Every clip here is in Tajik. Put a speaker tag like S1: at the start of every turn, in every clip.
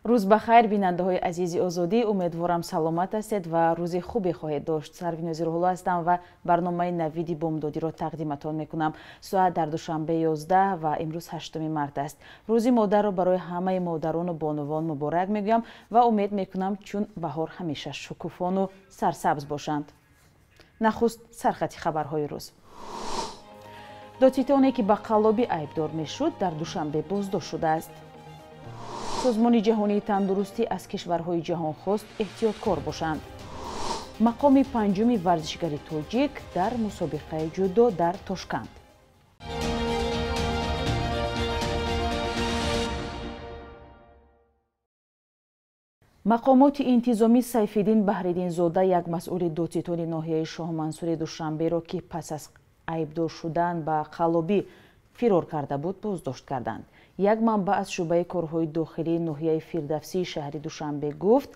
S1: Рӯз ба хайр, бинандаҳои азизи Озодӣ. Умедворам, саломат ҳастед ва рӯзи хубе хоҳед дошт. Сарвинози Рӯҳулло ҳастам ва барномаи Навиди бомдодиро тақдиматон мекунам. Соат дар Душанбе 11 ва имрӯз 8 март аст. Рӯзи модарро барои ҳамаи модарону бонувон муборак мегӯям ва умед мекунам, чун баҳор ҳамеша шукуфону сарсабз бошанд. Нахуст сархати хабарҳои рӯз. Додситоне, ки ба қаллобӣ айбдор мешуд, дар Душанбе боздошт шудааст. Созмони ҷаҳонии тандурустӣ аз кишварҳои ҷаҳон хост эҳтиёткор бошанд. Мақоми панҷуми варзишгари тоҷик дар мусобиқаи ҷудо дар Тошканд. Мақомоти интизомӣ Сайфиддин Баҳриддинзода, як масъули додситони ноҳияи Шоҳмансури Душанберо, ки пас аз айбдор шудан ба қаллобӣ фирор карда буд, боздошт карданд. Як манбаъ аз шӯъбаи корҳои дохилии ноҳияи Фирдавсии шаҳри Душанбе гуфт,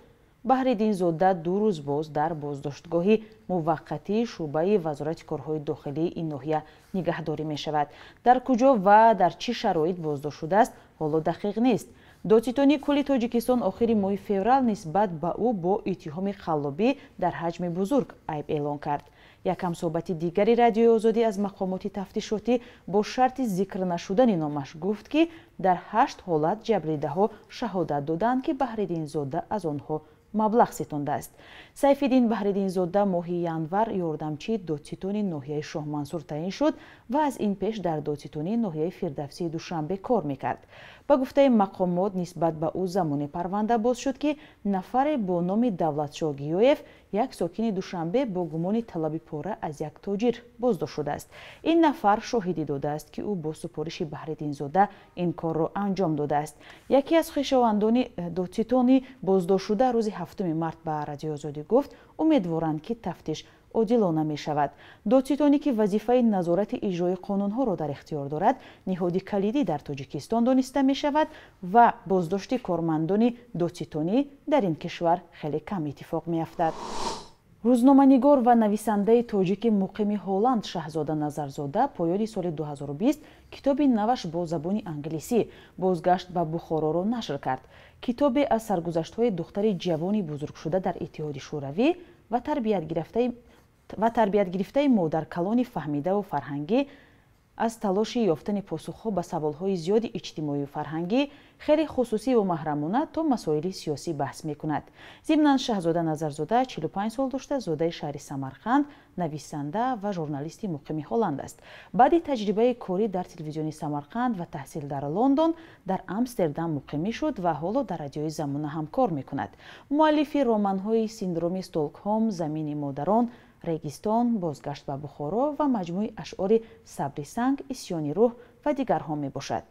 S1: Баҳриддинзода 2 рӯз боз дар боздоштгоҳи муваққатии шӯъбаи Вазорати корҳои дохилии ин ноҳия нигаҳдорӣ мешавад. Дар куҷо ва дар чӣ шароит боздошт шудааст, ҳоло дақиқ нест. Додситонии кулли Тоҷикистон охири моҳи феврал нисбат ба ӯ бо иттиҳоми қаллобӣ дар ҳаҷми бузург айб эълон кард. Як ҳамсӯҳбати дигари Радиои Озодӣ аз мақомоти тафтишотӣ бо шарти зикр нашудани номаш гуфт, ки дар 8 ҳолат ҷабридаҳо шаҳодат доданд, ки Баҳриддинзода аз онҳо маблағ ситондааст. Сайфиддин Баҳриддинзода моҳи январ ёрдамчии додситони ноҳияи Шоҳмансур таъин шуд ва аз ин пеш дар додситонии ноҳияи Фирдавсии Душанбе кор мекард. Ба гуфтаи мақомот, нисбат ба ӯ замоне парванда боз шуд, ки нафаре бо номи Давлатшоҳ Гиёев, як сокини Душанбе, бо гумони талаби пора аз як тоҷир боздошт шудааст. Ин нафар шоҳидӣ додааст, ки ӯ бо супориши Баҳриддинзода ин корро анҷом додааст. Яке аз хешовандони додситони боздоштшуда рӯзи 7 март ба Радиои Озодӣ гуфт, умедворанд, ки тафтиш одилона мешавад. Додситоне, ки вазифаи назорати иҷрои қонунҳоро дар ихтиёр дорад, ниҳоди калидӣ дар Тоҷикистон дониста мешавад ва боздошти кормандони додситонӣ дар ин кишвар хеле кам иттифоқ меафтад. Рӯзноманигор ва нависандаи тоҷики муқими Ҳолланд Шаҳзода Назарзода поёни соли 2020 китоби наваш бо забони англисӣ «Бозгашт ба Бухороро» нашр кард. Китобе аз саргузаштҳои духтари ҷавони бузургшуда дар Иттиҳоди Шӯравӣ ва тарбиятгирифтаи модаркалони фаҳмидаву фарҳангӣ аз талоши ёфтани посухҳо ба саволҳои зиёди иҷтимоию фарҳангӣ, хеле хусусиву маҳрамона то масоили сиёсӣ баҳс мекунад. Зимнан, Шаҳзода Назарзода 45 сол дошта, зодаи шаҳри Самарқанд, нависанда ва журналисти муқими Ҳолланд аст. Баъди таҷрибаи корӣ дар телевизиони Самарқанд ва таҳсил дар Лондон, дар Амстердам муқимӣ шуд ва ҳоло дар Радиои Замона ҳамкор мекунад. Муаллифи романҳои «Синдроми Стокҳолм», «Замини модарон», «Регистон», «Бозгашт ба Бухоро» ва маҷмӯи ашъори «Сабри санг», «Исьёни рӯҳ» ва дигарҳо мебошад.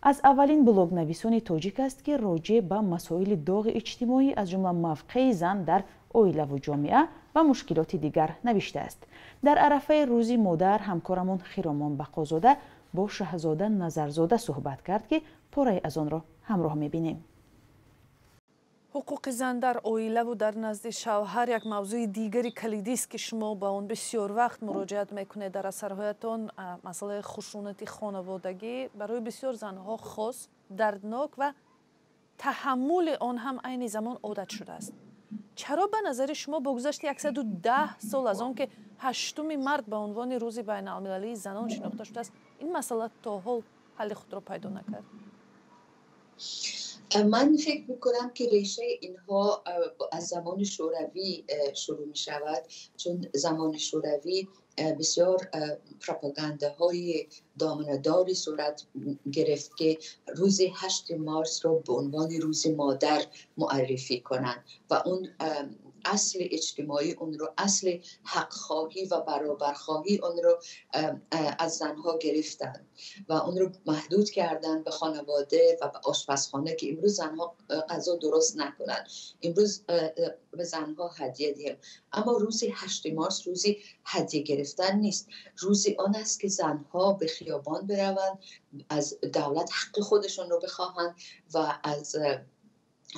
S1: Аз аввалин блогнависони тоҷик аст, ки роҷеъ ба масоили доғи иҷтимоӣ, аз ҷумла мавқеи зан дар оилаву ҷомеа ва мушкилоти дигар навиштааст. Дар арафаи Рӯзи модар ҳамкорамон Хиромон Бақозода бо Шаҳзода Назарзода суҳбат кард, ки порае аз онро ҳамроҳ мебинем.
S2: Ҳуқуқи зан дар оилаву дар назди шавҳар як мавзӯи дигари калидист, ки шумо ба он бисёр вақт муроҷиат мекунед дар асарҳоятон. Масъалаи хушунати хонаводагӣ барои бисёр занҳо хос, дарднок ва таҳаммули он ҳам айни замон одат шудааст. Чаро ба назари шумо бо гузашти 110 сол аз он ки 8 март ба унвони Рӯзи байналмилалии занон шинохта шудааст, ин масъала то ҳол ҳалли худро пайдо накард?
S3: من فکر میکنم که ریشه اینها از زمان شوروی شروع می شود، چون زمان شوروی بسیار پروپاگانداهای دامنه‌داری صورت گرفت که روز 8 مارس رو به عنوان روز مادر معرفی کنند و اون اصل اجتماعی اون رو، اصل حق خواهی و برابرخواهی اون رو از زنها گرفتن و اون رو محدود کردن به خانواده و به آشپزخانه که امروز زنها غذا درست نکنن، امروز به زنها هدیه دهیم. اما روز 8 مارس روزی هدیه گرفتن نیست، روزی آن است که زنها به خیابان بروند، از دولت حق خودشون رو بخواهند و از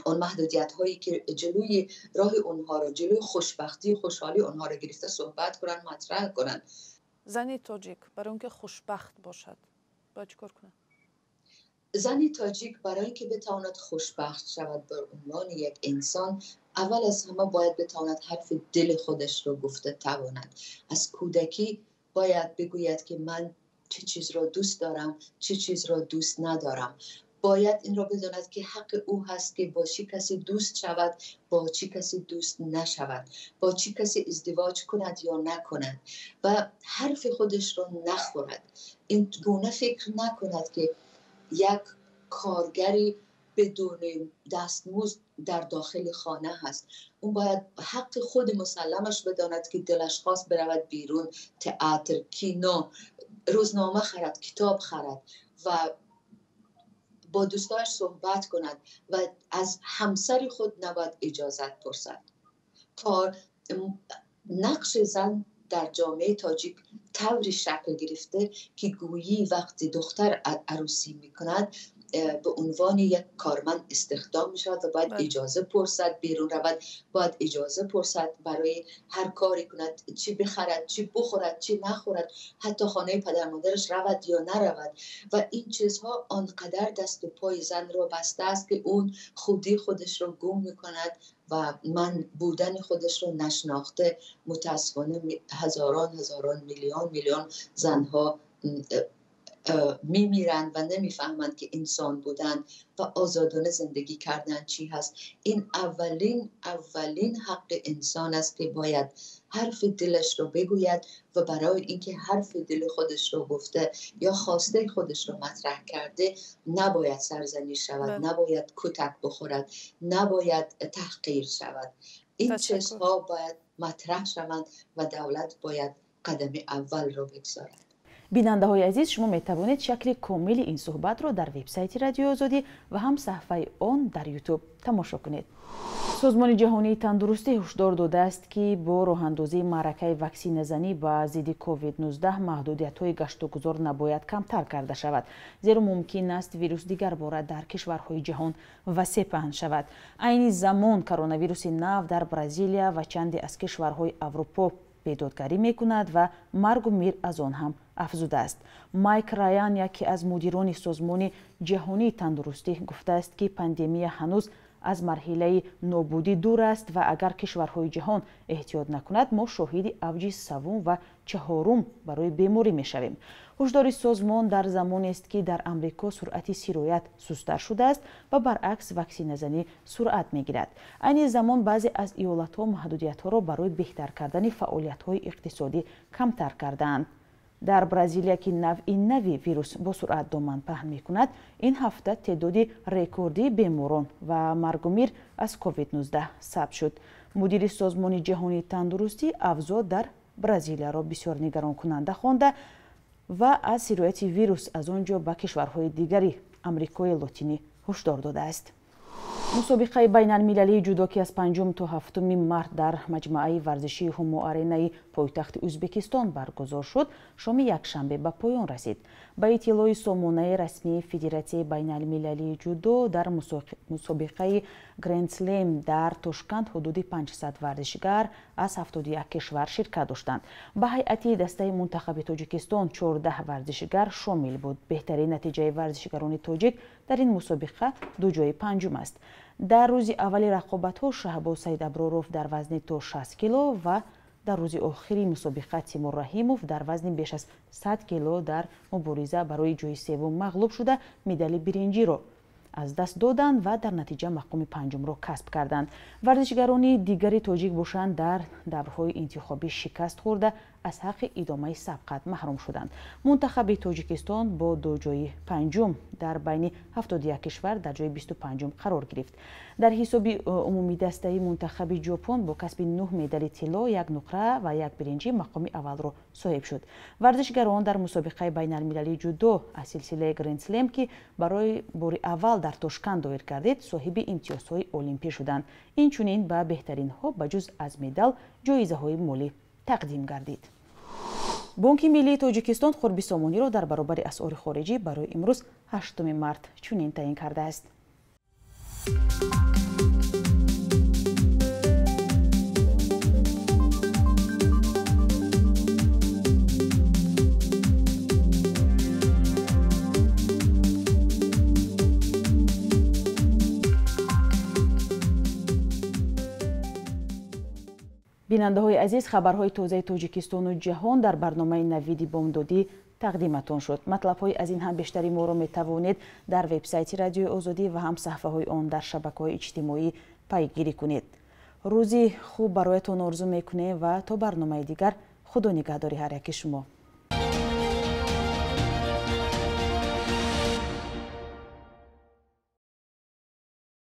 S3: آن محدودیت هایی که جلوی راه اونها رو، جلوی خوشبختی خوشحالی اونها رو گرفته صحبت کنن، مطرح کنن.
S2: زنی تاجیک برای اونکه خوشبخت باشد باید چیکار کنه؟
S3: زن تاجیک برای اینکه بتواند خوشبخت شود به عنوان یک انسان، اول از همه باید بتواند حرف دل خودش رو گفته تواند. از کودکی باید بگوید که من چه چیز را دوست دارم، چه چیز را دوست ندارم. باید این را بداند که حق او هست که با چه کسی دوست شود، با چه کسی دوست نشود، با چه کسی ازدواج کند یا نکند و حرف خودش را نخورد. این گونه فکر نکند که یک کارگری بدون دستمزد در داخل خانه هست. اون باید حق خود مسلمش بداند که دلش خواست برود بیرون، تئاتر، کینو، روزنامه خرد، کتاب خرد و با دوستاش صحبت کند و از همسر خود نباید اجازت پرسد. تا نقش زن در جامعه تاجیک طوری شکل گرفته که گویی وقتی دختر عروسی میکند به عنوان یک کارمند استخدام می شود و باید اجازه پرسد بیرون رود، باید اجازه پرسد برای هر کاری کند، چی بخرد، چی بخورد، چی نخورد، حتی خانه پدر مادرش رود یا نرود. و این چیزها آنقدر دست و پای زن را بسته است که اون خودی خودش را گم می کند و من بودن خودش رو نشناخته. متاسفانه هزاران هزاران، میلیون میلیون زنها میمیرند و نمیفهمند که انسان بودن و آزادانه زندگی کردن چی هست. این اولین حق انسان است که باید حرف دلش رو بگوید و برای اینکه حرف دل خودش رو گفته یا خواسته خودش رو مطرح کرده نباید سرزنش شود، نباید کتک بخورد، نباید تحقیر شود. این چیزها باید مطرح شوند و دولت باید قدم اول رو بگذارد.
S1: Бинандаҳои азиз, шумо метавонед шакли комили ин суҳбатро дар вебсайти Радиои Озодӣ ва ҳам саҳифаи он дар Ютуб тамошо кунед. Созмони ҷаҳонии тандурустӣ ҳушдор додааст, ки бо роҳандозии маъракаи ваксиназанӣ ба зидди COVID-19 маҳдудиятҳои гаштугузор набояд камтар карда шавад, зеро мумкин аст вирус дигар бора дар кишварҳои ҷаҳон васеъ паҳн шавад. Айни замон коронавируси нав дар Бразилия ва чанде аз кишварҳои Аврупо бедодгарӣ мекунад ва маргу мир аз он ҳам афзудааст. Майк Раян, яке аз мудирони Созмони ҷаҳонии тандурустӣ, гуфтааст, ки пандемия ҳанӯз аз марҳилаи нобудӣ дур аст ва агар кишварҳои ҷаҳон эҳтиёт накунад, мо шоҳиди авҷи саввум ва чаҳорум барои беморӣ мешавем. Ҳушдори созмон дар замонест, ки дар Амрико суръати сироят сусттар шудааст ва баръакс ваксиназанӣ суръат мегирад. Айни замон баъзе аз иёлатҳо маҳдудиятҳоро барои беҳтар кардани фаъолиятҳои иқтисодӣ камтар кардаанд. Дар Бразилия, ки навъи нави вирус бо суръат доман паҳн мекунад, ин ҳафта теъдоди рекордии беморон ва маргумир аз COVID-19 сабт шуд. Мудири Созмони ҷаҳонии тандурустӣ авзоъ дар Бразилияро бисёр нигаронкунанда хонда ва аз сирояти вирус аз он ҷо ба кишварҳои дигари Амрикои Лотинӣ ҳушдор додааст. Мусобиқаи байналмилалии ҷудо, ки аз 5 то 7 март дар маҷмӯаи варзишии Ҳумо Аренаи пойтахти Ӯзбекистон баргузор шуд, шоми якшанбе ба поён расид. Ба иттилои сомонаи расмии Федератсияи байналмилалии ҷудо, дар мусобиқаи Грендслем дар Тошканд ҳудуди 500 варзишгар аз 71 кишвар ширкат доштанд. Ба ҳайати дастаи мунтахаби Тоҷикистон 14 варзишгар шомил буд. Беҳтарин натиҷаи варзишгарони тоҷик дар ин мусобиқа ду ҷои панҷум аст. Дар рӯзи аввали рақобатҳо Шаҳбоз Саидаброров дар вазни то 60 кило ва дар рӯзи охири мусобиқа Тимур Раҳимов дар вазни беш аз 100 кило дар мубориза барои ҷои севум мағлуб шуда, медали биринҷиро аз даст доданд ва дар натиҷа мақоми панҷумро касб карданд. Варзишгарони дигари тоҷик бошанд, дар даврҳои интихобӣ шикаст хӯрда, аз ҳаққи идомаи сабқат маҳрум шуданд. Мунтахаби Тоҷикистон бо ду ҷои панҷум дар байни 71 кишвар дар ҷои 25-ум қарор гирифт. Дар ҳисоби умумидастаи мунтахаби Ҷопон бо касби 9 медали тилло, як нуқра ва як биринҷӣ мақоми аввалро соҳиб шуд. Варзишгарон дар мусобиқаи байналмилалии ҷудо аз силсилаи Грендслем, ки барои бори аввал дар Тошканд доир гардид, соҳиби имтиёзҳои олимпӣ шуданд. Инчунин ба беҳтаринҳо ба ҷуз аз медал ҷоизаҳои молӣ тақдим гардид. Бонки миллии Тоҷикистон қурби сомониро дар баробари асъори хориҷӣ барои имрӯз 8 март чунин таъин кардааст. Бинандаҳои азиз, хабарҳои тозаи Тоҷикистону ҷаҳон дар барномаи «Навиди бомдодӣ» тақдиматон шуд. Матлабҳои аз ин ҳам бештари моро метавонед дар вебсайти Радиои Озодӣ ва ҳам саҳифаҳои он дар шабакаҳои иҷтимоӣ пайгирӣ кунед. Рӯзи хуб бароятон орзу мекунем ва то барномаи дигар, Худо нигаҳдори ҳар яки шумо.